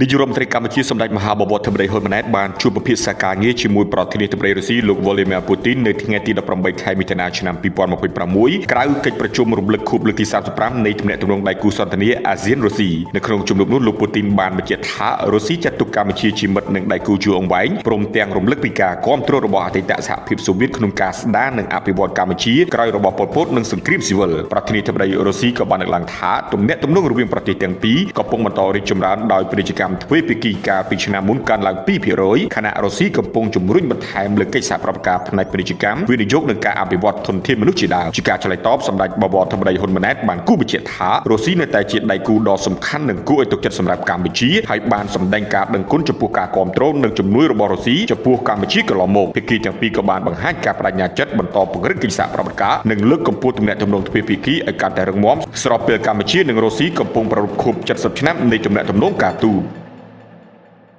នាយករដ្ឋមន្ត្រីកម្ពុជាសម្ដេចមហាបវរធិបតីហ៊ុនម៉ាណែតបានជួបពិភាក្សាការងារជាមួយប្រធានាធិបតីរុស្ស៊ីលោក Vladimir Putin នៅថ្ងៃទី18ខែមិថុនាឆ្នាំ2026ក្រៅកិច្ចប្រជុំរំលឹកខួបលើកទី35នៃទំនាក់ទំនងដៃគូសន្ទនាអាស៊ានរុស្ស៊ីនៅក្នុងជំនួបនោះលោកពូទីនបានបញ្ជាក់ថារុស្ស៊ីចាត់ទុកកម្ពុជាជាមិត្តនិងដៃគូយូរអង្វែងព្រមទាំងរំលឹកពីការគាំទ្ររបស់អតីតសហភាពសូវៀតក្នុងការស្ដារនិងអភិវឌ្ឍកម្ពុជាក្រោយរបបប៉ុលពតនិងសង្គ្រាមស៊ីវិលប្រធានាធិបតីរុស្ស៊ីក៏បានលើកឡើងថាទំនាក់ទំនងរវាងប្រទេសទាំងពីរកំពុងបន្តរីកចម្រើនដោយពាណិជ្ជកម្មទ្វេភាគីកាលពីឆ្នាំមុនកើនឡើង2%ខណៈរុស្ស៊ីកំពុងជំរុញបន្ថែមលើកិច្ចសហប្រតិបត្តិការផ្នែកពាណិជ្ជកម្មវិនិយោគនិងការអភិវឌ្ឍធនធានមនុស្សជាដើមជាការឆ្លើយតបសម្ដេចបវរធិបតីហ៊ុនម៉ាណែតបានគូបញ្ជាក់ថារុស្ស៊ីនៅតែជាដៃគូដ៏សំខាន់និងគួរឲ្យទុកចិត្តសម្រាប់កម្ពុជាហើយបានសម្ដែងការដឹងគុណចំពោះការគាំទ្រនិងជំនួយរបស់រុស្ស៊ីចំពោះកម្ពុជាកន្លងមកភាគីទាំងពីរក៏បានបង្ហាញការប្តេជ្ញាចិត្តបន្តពង្រឹងកិច្ចសហប្រតិបត្តិការនិងលើកកម្ពស់ទំនាក់ទំនងទ្វេភាគីឲ្យកាន់តែរឹងមាំស្របពេលកម្ពុជានិងរុស្ស៊ីកំពុងប្រារព្ធខួប70ឆ្នាំនៃទំនាក់ទំនងការទូត។